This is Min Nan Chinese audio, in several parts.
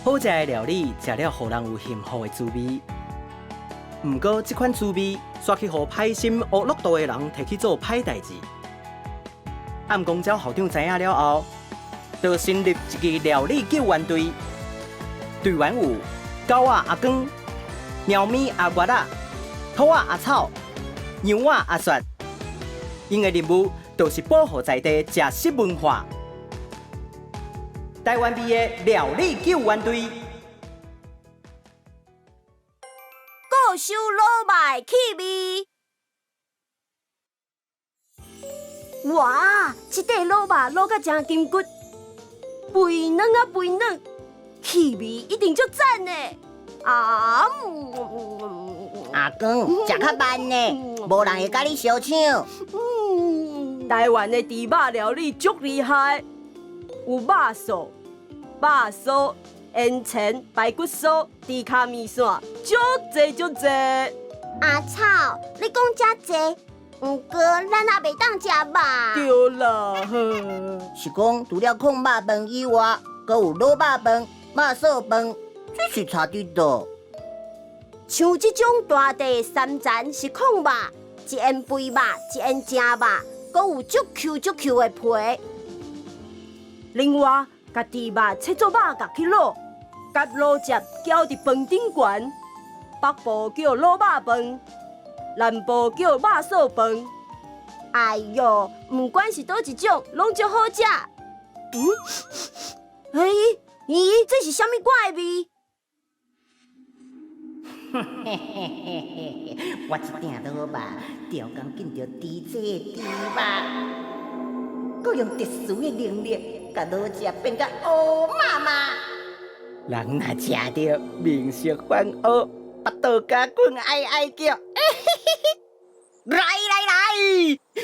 好食的料理，食了予人有幸福的滋味。毋過，這款滋味煞去予歹心烏樂道的人提去做歹代誌。暗光鳥校長知影了後，就成立一支料理救援隊。隊員有狗仔阿光、貓咪阿月仔、兔仔阿草、羊仔阿雪。𪜶的任務就是保護在地食食文化。台灣味的料理救援隊。固守滷肉的氣味。哇！這塊滷肉滷甲誠金骨，肥軟啊肥軟，氣味一定足讚的。啊！阿光，食較慢呢，無人會佮你相搶。台灣的豬肉料理足厲害，有肉臊、肉酥、煙腸、排骨酥、豬跤麵線，足濟足濟。阿草，你講遮濟，毋過咱也袂當食肉。對啦，是講除了炕肉飯以外，閣有滷肉飯、肉燥飯，這是差佇佗？像這種大塊三層是炕肉，一緣肥肉，一緣正肉，閣有足 Q 足 Q 的皮。另外，共豬肉切做肉角去滷，佮滷汁攪佇飯頂懸。北部叫滷肉飯，南部叫肉燥飯。哎喲，毋管是佗一種，攏足好食。嗯？欸，咦，這是啥物怪味？嘿嘿嘿嘿，我這鼎滷肉，著共見著豬這的豬肉，閣用特殊的能力，共滷汁變甲烏麻麻。人若食著，面色反烏，腹肚咬棍哀哀叫。來來來，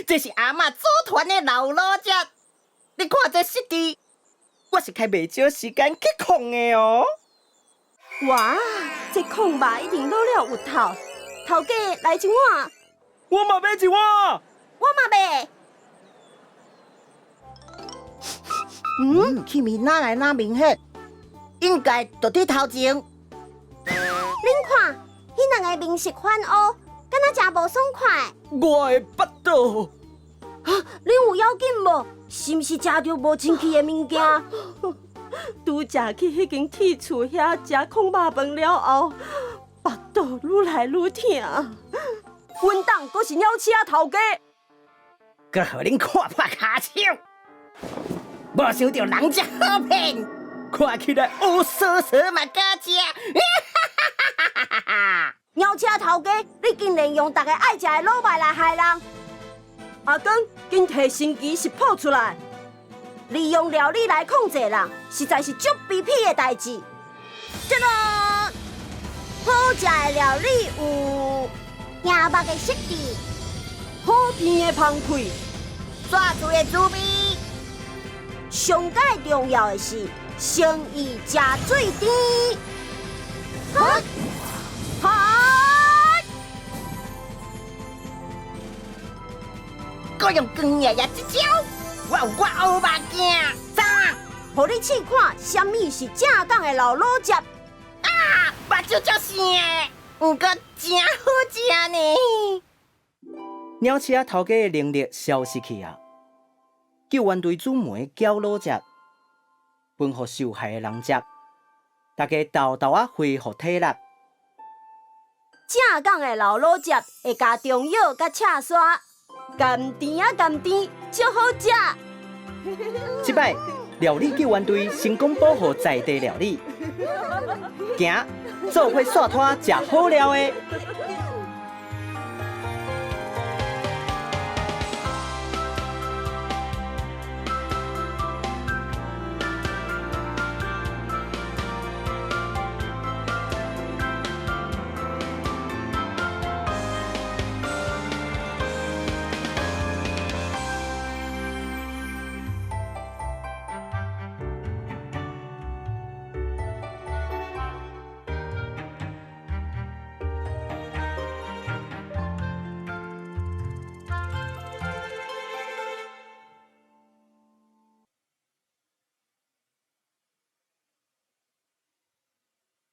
這是阿嬤祖傳的老滷汁，你看這質地，我是開袂少時間去控的哦。哇，這炕肉一定滷了有透，頭家來一碗。我嘛欲一碗。我嘛欲。嗯，氣味哪來哪明顯？應該就佇頭前。恁看，彼兩个面色反烏，敢若誠無爽快。我的腹肚。啊，恁有要緊無？是毋是食著無清氣的物件？拄才去彼間鐵厝遐食炕肉飯了後，腹肚愈來愈疼。阮黨閣是鳥鼠仔頭家，閣予恁看破跤手，無想著人遮好騙，看起來烏索索嘛敢食。鳥鼠仔頭家，你竟然用大家愛食的滷肉來害人！阿光，緊提神奇食譜出來，利用料理來控制人，實在是足卑鄙的代誌。這個好食的料理有羊肉的質地，好甜的芳氣，煞醉的滋味。上蓋重要的是誠意誠水甜。好，好，閣用光爺爺這招，我有我烏目鏡，走啊！予你試看，啥物是正港的老滷汁。啊，目睭足生的，毋過誠好食呢。鳥鼠仔頭家的能力消失去啊！救援隊煮糜攪滷汁，分予受害的人食，大家沓沓仔恢復體力。正港的老滷汁會加中藥佮赤沙，甘甜啊甘甜，足好食。這擺料理救援隊成功保護在地料理，行，做伙煞攤食好料的。